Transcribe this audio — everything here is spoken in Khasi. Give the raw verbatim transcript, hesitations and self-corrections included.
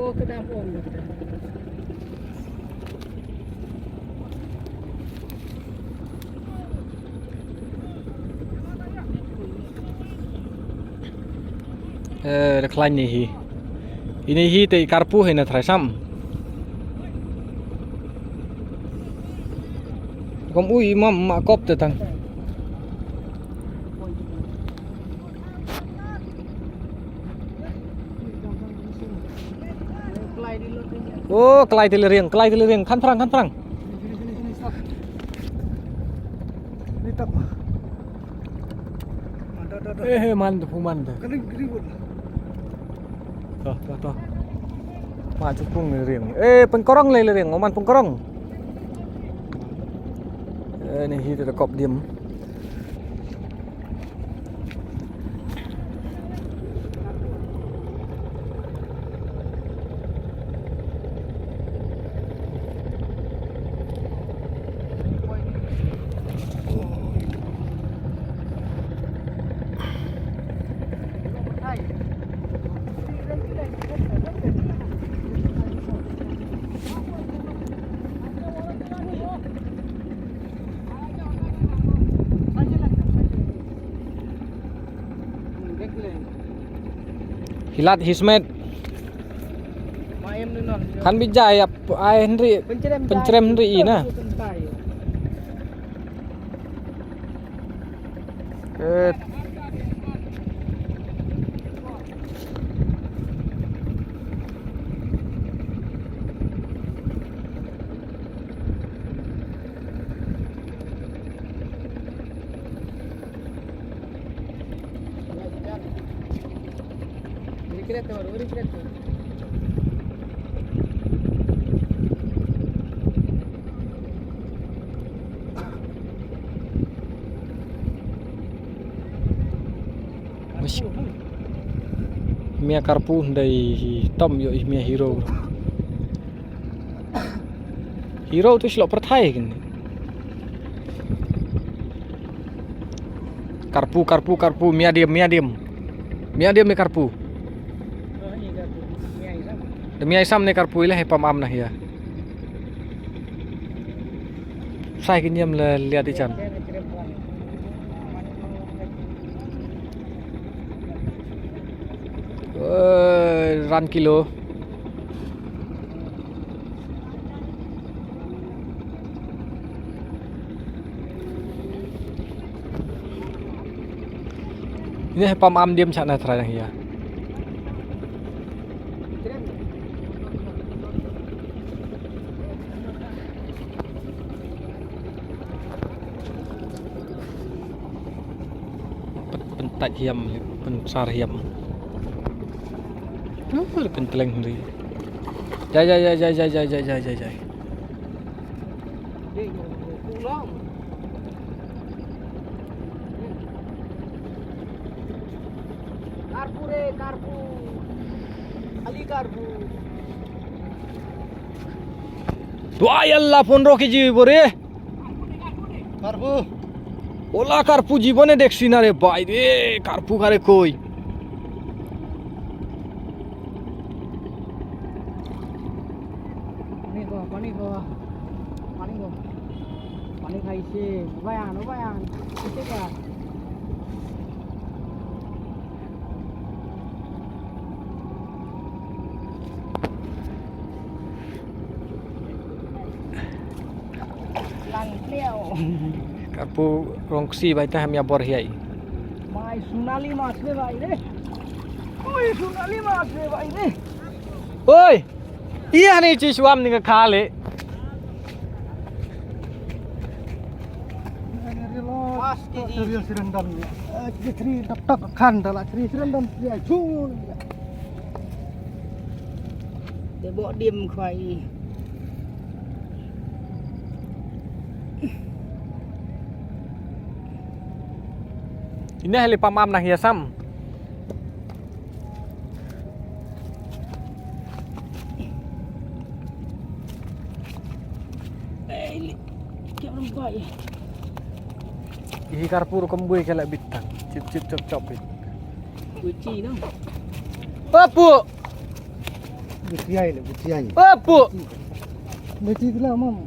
Eh, da khlaiñ ne hi. Ine hi te i Karpu hi na trai sam. Kom u i mam ma kop te tang. Oh, klai te le riang, klai te le riang, khan phrang, khan phrang. Eh, eh, man tu, man tu. To, to, to. Ma chu pung le riang. Eh, pengkorong le riang, man pengkorong. Eh, ne hi te kop diam. Hilat hismet. Khan bi jai ap ai hynri. Pencrem jai. Pencrem hynri i na. Good. Mia Karpu ndai hi tom ïoh i mia Hero. Hero tu shlok pyrthai kin. Karpu, Karpu, Karpu, mia diam, mia diam. Mia diam ne Karpu. Da mia i sam ne Karpu i leh pam am na hia. Sai ki niam le liat i chan. Oi, ran kilo. Ine pam am diam chana trai nang hia. Pyn-, pyntait hiam, pynsar hiam. Huh, pyntleng hynri. Jai, jai, jai. Karpu re, Karpu. Ali Karpu. Dua yalla pondro kg bore. Karpu. Ola Karpu jibone deksi na re bhai re, Karpu kare koi. Pani ko, pani ko. Pani ko. Pani khai se. Bayan, bayan. Kite ka? Lang pliau. Karpu rong ksi bai ta ham ya bor hiai. Mai Sonali mas le bai re. Oi, Sonali mas le bai re. Oi. Iya ni chi suam ni ka khale. Pas ki ji. Serius rendam ni. Eh, ki seri dap tak khan dala seri rendam ya chu. Te bok dim khwai. Ine heli pam am na hia sam. Hi Karpu rukom bui kela bitang. Chip chip chop chop bit. Kuci no. Papu. Butiai le, butiai. Apu. Beti tu lah mam.